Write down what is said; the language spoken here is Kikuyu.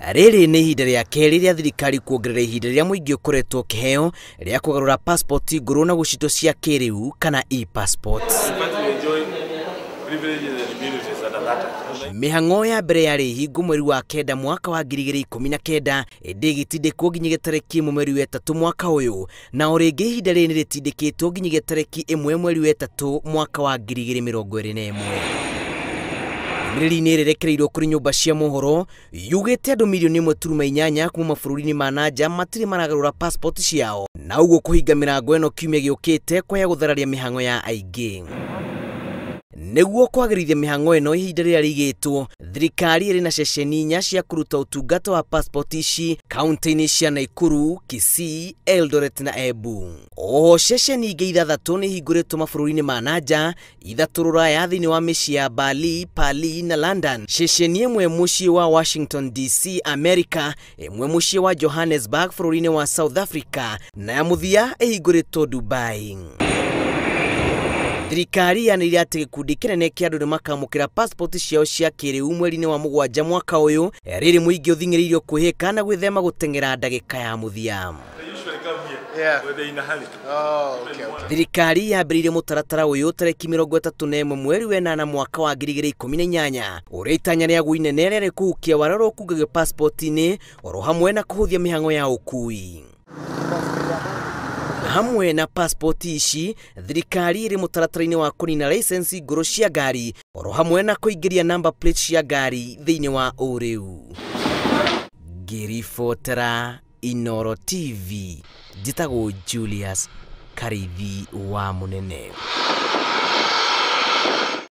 Rĩrĩ nĩ ihinda rĩa kerĩ rĩa thirikari kuongerera ihinda rĩrĩa mũingĩ ũkoretwo ũkĩheo rĩa kũgarũra passport ngũrũ na gũcitwo cia kĩrĩu kana e-passport. Mĩhang'o ya mbere yarĩ ĩhingwo mweri wa 9 mwaka wa 2019, ĩndĩ ĩgĩtindĩkwo nginyagia tarĩki 1 mweri wa 3 mwaka ũyũ, na o rĩngĩ ihinda rĩrĩ nĩ rĩtindĩkĩtwo nginyagia tarĩki 1 mweri wa 3 mwaka wa 2021. Ndũmĩrĩri-inĩ ĩrĩa ĩrekereirio kũrĩ nyũmba cia mohoro yugĩte andũ mirioni 1.8 kuma mabũrũri-inĩ ma na nja matirĩ maragarũra passport ciao, na ũguo kũhinga mĩrango ĩno kiumia gĩũkĩte kwaya gũthararia mĩhang'o ya aingĩ. Nĩguo kwagĩrithia mĩhang'o ĩno ihinda rĩrĩa rĩigĩtwo, thirikari ĩrĩ na ceceni 4 cia kũruta ũtungata wa passport ici kaunti-inĩ cia Nakuru, Kisii, Eldoret na Embu. Oho ceceni ingĩ 6 nĩ ihingũrĩtwo mabũrũri-inĩ ma na nja, 3 Rũraya thĩinĩ wa mĩciĩ ya Bali, Paris na London, ceceni 1 mũciĩ wa Washington DC, America, 1 mũciĩ wa Johannesburg bũrũri-inĩ wa South Africa, na ya mũthia ĩhingũrĩtwo Dubai. Thirikari yanĩrĩire atĩ gĩkundi kĩnene kĩa andũ nĩmakamũkĩra passport ciao cia kĩrĩu mweri-inĩ wa 7 mwaka ũyũ, rĩrĩ mũingĩ ũthing'ĩrĩirio kwĩhĩka na gwĩthema gũteng'era ndagĩka ya mũthia. Thirikari yambĩrĩirie mũtaratara ũyũ tarĩki 31 mweri wa 8 mwaka wa 2018, ũrĩa itanya rĩaguo inene rĩarĩ kũhukia wara ũrĩa ũkungagio passport-inĩ oro hamwe na kũhũthia mĩhang'o ya ũkui. Hamwe na passport ici, thirikari ĩrĩ mũtaratara-inĩ wa kũnina license ngũrũ cia ngari oro hamwe na kũingĩria number plate cia ngari thĩinĩ wa ũrĩu. Ngĩribotera Inooro TV, njĩtagwo Julius Karithi wa Mũnene.